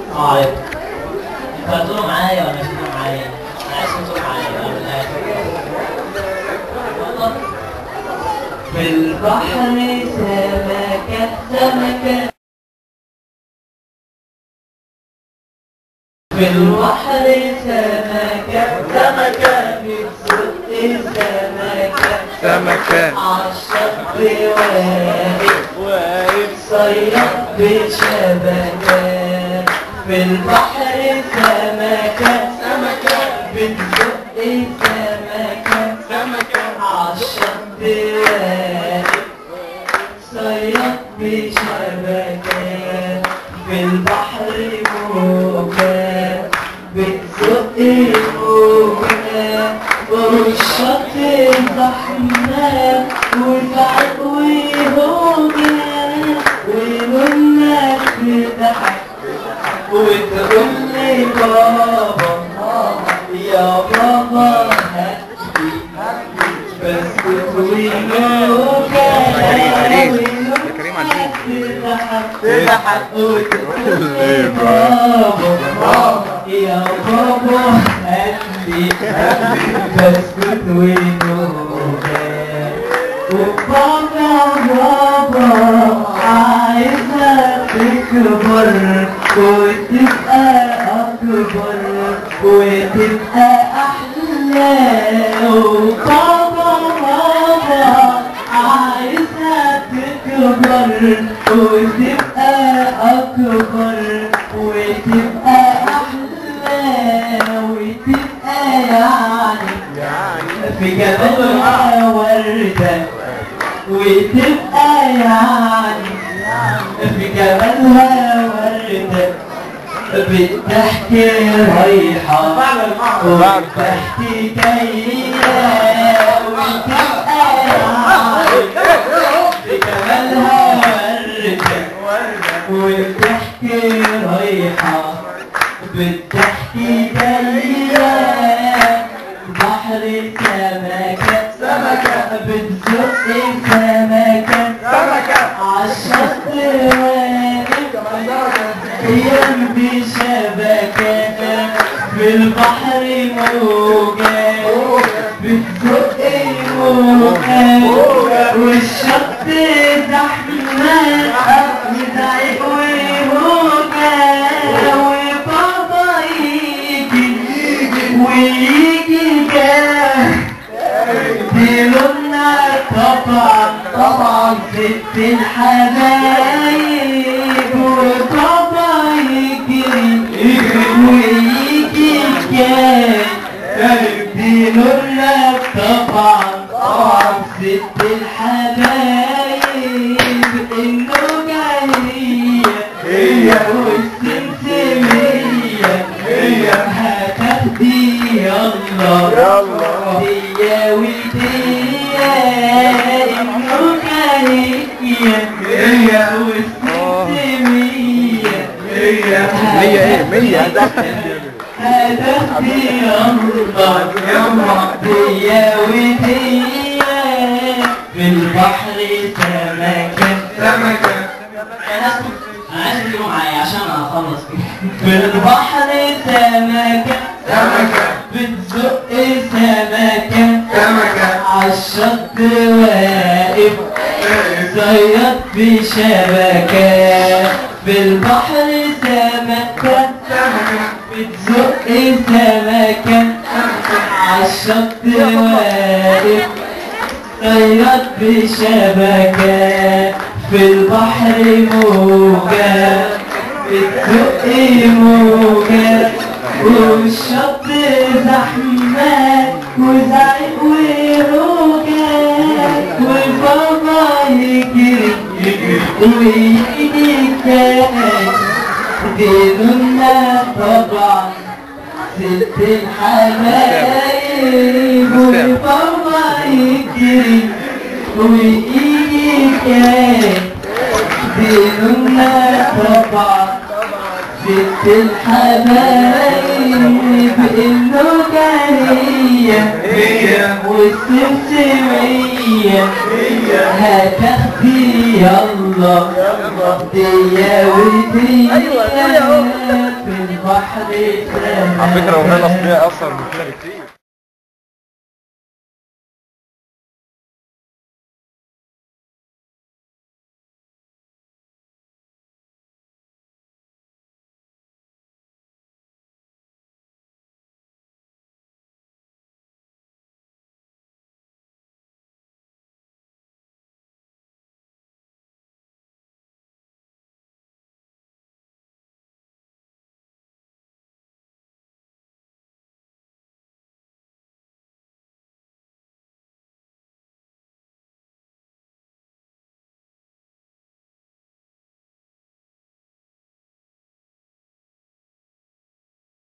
السلام عليكم. انتوا هتقولوا معايا ولا مش هتقولوا معايا؟ انا عايز تقولوا معايا من الاخر. يلا. في البحر سمكة سمكة، في البحر سمكة سمكة، بتزق سمكة سمكة، عالشط واقف واقف صياد بشبكة. في البحر سمكة سمكة، بتزق سمكة سمكة، عالشط واقف صياد بشبكة. في البحر موجة بتزق موجة، والشط زحمة وزعق وهوجة، ولما تضحك وتقول لي بابا يا بابا هاتلي بسكوت ونوجة. تضحك وتقول لي بابا يا بابا هاتلي بسكوت ونوجة. وبابا بابا عايزة تكبر وتبقى أكبر وتبقى أحلى. وبابا بابا عايزة تكبر وتبقى أكبر وتبقى أحلى وتبقى يعني في جمالها وردة، وتبقى يعني في جمالها وردة، بتحكي رايحة وبتحكي جاية، وتبقى يعني في جمالها وردة، وبتحكي رايحة بتحكي جاية. بحر سمكة سمكة، بتزق سمكة سمكة، عالشط واقف يرمي شبكة. في البحر موجة بتزق موجة، والشط زحمة وزعق وهوجة، وبابا يجي ويجي جاي ديلنا طبعا طبعا ست الحبايب. وبابا يجري ويجي جاي ديلنا طبعا طبعا ست الحبايب. النوجة هي والسمسمية هي هتاخدي يلا يلا ديا وديا. النوجة هي والسمسمية هي مية ايه مية هتاخدي يلا يلا ديا وديا. في البحر سمكة سمكة. أنا عايز تقولوا معايا عشان أخلص. في البحر سمكة سمكة، بتزق سمكة سمكة، عالشط واقف صياد بشبكة. في البحر سمكة سمكة، بتزق سمكة، عالشط واقف صياد بشبكة. في البحر موجة بتزق موجة، والشط زحمة وزعق وروجة، وبابا يجري ويجي كاس ديلنا طبعا ست الحبايب. وبابا يجري ويجي كاس ديلنا طبعا ست الحبايب. النوجة هي والسمسمية هتاخدي يلا ديا وديا. في البحر سمكة. على فكرة الاغنية الاصلية اقصر من كده بكتير.